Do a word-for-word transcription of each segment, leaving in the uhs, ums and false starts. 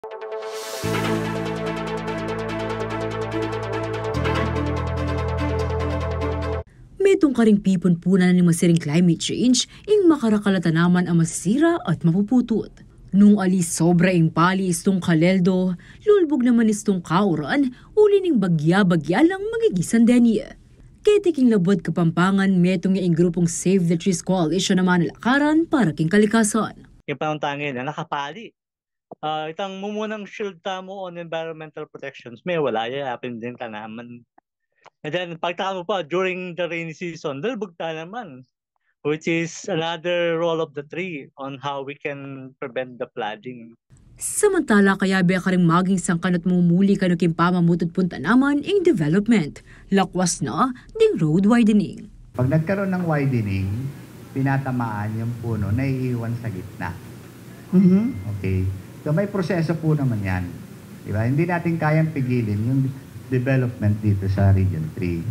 Metung karing pipunpunan ning masiring climate change, ing makarakal a tanaman a masisira at mapuputut. Nung ali sobra ing pali istung kaleldo, lulbug naman istung kauran, uli ning bagya-bagya lang magigisan deni. Keti king Labuad Kapampangan, metung ya ing grupung Save the Trees Coalition a manalakaran para king kalikasan. Ing panahun tana ngeni, nakapali. Ah, itang mumunang shield tamu on environmental protections, me wala ya, apin deng tanaman. And then, pagtamu pa, during the rainy season, lalbug tanaman, which is another role of the tree on how we can prevent the flooding. Samantala, kayabe karing maging sangkan at mumuli kanu king pamamutut pung tanaman ing development, lakwas na ding road widening. Pag nagkaroon ng widening, tinatamaan yung puno, naiiwan sa gitna. Mhm. Okay. So, may proseso po naman yan. Di ba? Hindi natin kayang pigilin yung development dito sa Region three.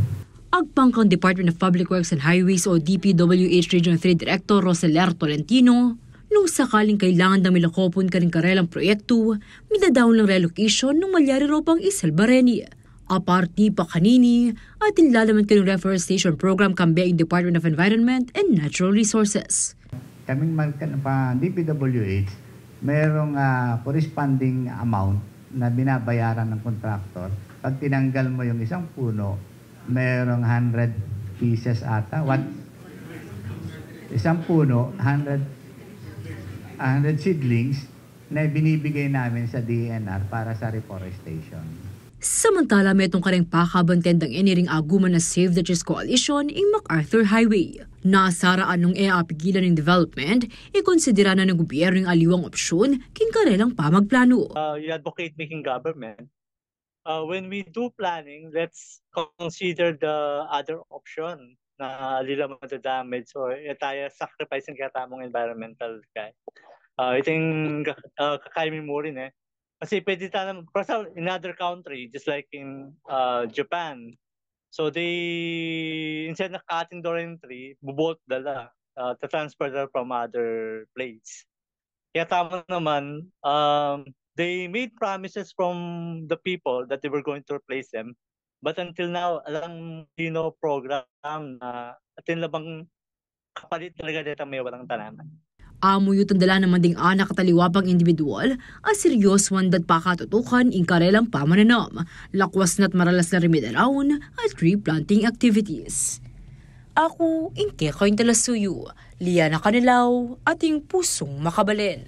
Agpang kang Department of Public Works and Highways o D P W H Region three Director Roseler Tolentino, nung sakaling kailangan dang milakopon karing karelang proyektu, midadaun lang relocation nung malyari ro pang isalba reni. Aparte pa kanini, atin lalaman kanu ing reforestation program kambe ing Department of Environment and Natural Resources. Kaming mag-, pa D P W H, merong, ah, corresponding amount na binabayaran ng contractor. Pag tinanggal mo yung isang puno, merong hundred pieces ata. What? Isang puno, hundred, hundred seedlings na binibigay namin sa D E N R para sa reforestation. Samantala, metung kareng pakabanten dang eni ring aguman a Save the Trees Coalition ing MacArthur Highway. Nasaraan nung e apigilan ing development, ikonsidera na ning gubyernu ing aliwang opsyon king karelang pamagplano. Uh, you advocate making government. Uh, when we do planning, let's consider the other option na ali la madadamage o e taya sacrifice ing ketamung environmental kaya. Uh, iting, uh, kakaymi mu rin e. Kasi pwede tana, for example, in other country, just like in, uh, Japan, so they, instead na cutting down ing tree, bubolt da la, uh, ta-transfer da la from other place. Kaya tama naman, um, they made promises from the people that they were going to replace them. But until now, alang sino program na atin la bang kapalit talaga detang mewalang tanaman. Amuyutan da la naman ding anak at aliwa pang indibidwal a seryosuan da't pakatutukan ing karelang pamananam. Lakwas na't maralas la ring midaraun a tree planting activities. Aku ing kekayung talasuyu, Liana Canilaw, ating pusung makabalen.